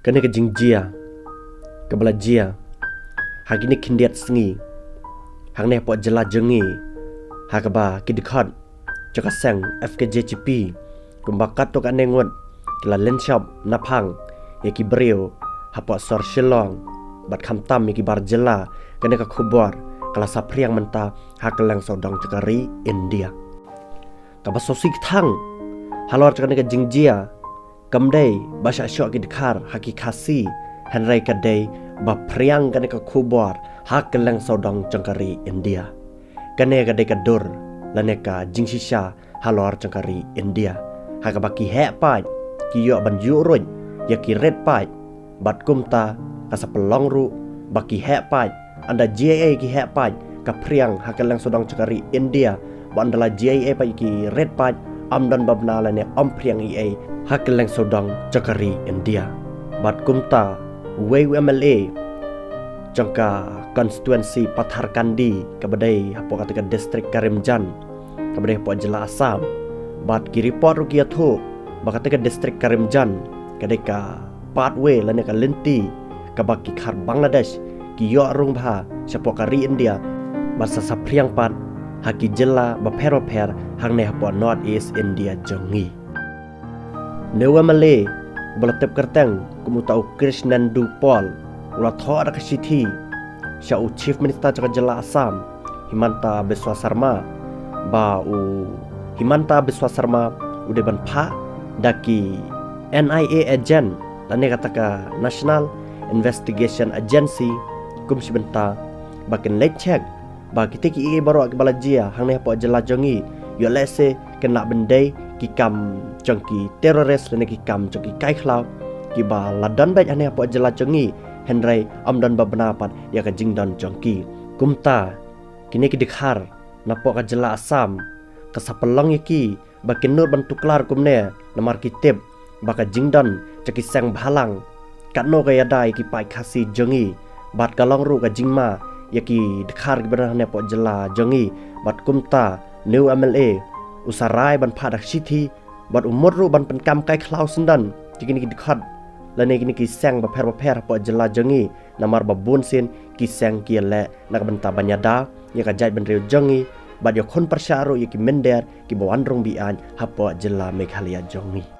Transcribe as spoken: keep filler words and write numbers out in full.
Kane ka jingjia kaba la jia ha kine khyndiat sngi hangne hapoh jylla jong ngi, ha kaba ki dkhot jong ka seng F K J G P kumba katto katne ngut ki la lynshop naphang ïa ki briew hapoh sor Shillong bad khamtam ïa ki bar jylla, kane ka khubor ka la saphriang mynta ha kylleng sawdong jong ka ri India. Kaba sngewsih thang halor jong kane ka jingjia kam dei ba shah shoh ki dkhar ha ki Khasi, hynrei ka dei ba phriang kane ka khubor ha kylleng sawdong jong ka ri India. Kane ka dei ka dur lane ka jingshisha halor jong ka ri India, ha kaba ki heh paid ki ïoh ban ïuh ruh ïa ki rit paid, bad kumta ka sa pynlong ruh ba ki heh paid, ynda jia ei ki heh paid ka phriang ha kylleng sawdong jong ka ri India, bad ynda la jia ei paid ki rit paid ym don ba bna lane ym phriang ei ei ha kylleng sawdong jong ka ri India. Bad kumta uwei u M L A jong ka constituency Patharkandi kaba dei hapoh kata ka district Karimganj kaba dei hapoh jylla Assam, bad ki report ruh ki ïathuh ba kata ka district Karimganj ka dei ka pathway lane ka lynti kaba ki dkhar Bangladesh ki ïoh rung bha shapoh ka ri India, bad sa saphriang pat ha ki jylla bapher bapher hangne hapoh North East India jong ngi. Une u M L A uba la tip kyrteng kum uta u Krishnendu Pal u la thoh da ka shithi sha u Chief Minister jong ka jylla Assam, Himanta Biswa Sarma, ba u Himanta Biswa Sarma u dei ban phah da ki N I A agent lane kata ka National Investigation Agency kum shi bynta ba kin leit check ba kita kiei baroh kiba la jia hangne hapoh jylla jong ngi ïoh lehse kin lah ban dei ki kam jong ki terrorist lane ki kam jong ki kai khlaw kiba la don beit hangne hapoh jylla jong ngi, hynrei ym don ba bna pat ïa ka jingdon jong ki. Kumta kine ki dkhar napoh ka jylla Assam ka sa pynlong ïa ki ba kin nud ban tuklar kumne, namar ki tip ba ka jingdon jong ki seng bhalang katno ka ïada ïa ki paid Khasi jong ngi, bad ka long ruh ka jingma ïa ki dkhar kiba don hangne hapoh jylla jong ngi. Bad kumta une u M L A u sa rai ban phah da ka shithi bad u mut ruh ban pynkam kai khlaw syndon ïa kine ki dkhot lane kine ki seng bapher bapher hapoh jylla jong ngi, namar ba bun sien ki seng ki ïaleh na ka bynta ban ïada ïa ka jaitbynriew jong ngi bad ïakhun pyrshah ruh ïa ki mynder kiba wan rung biang hapoh jylla Meghalaya jong ngi.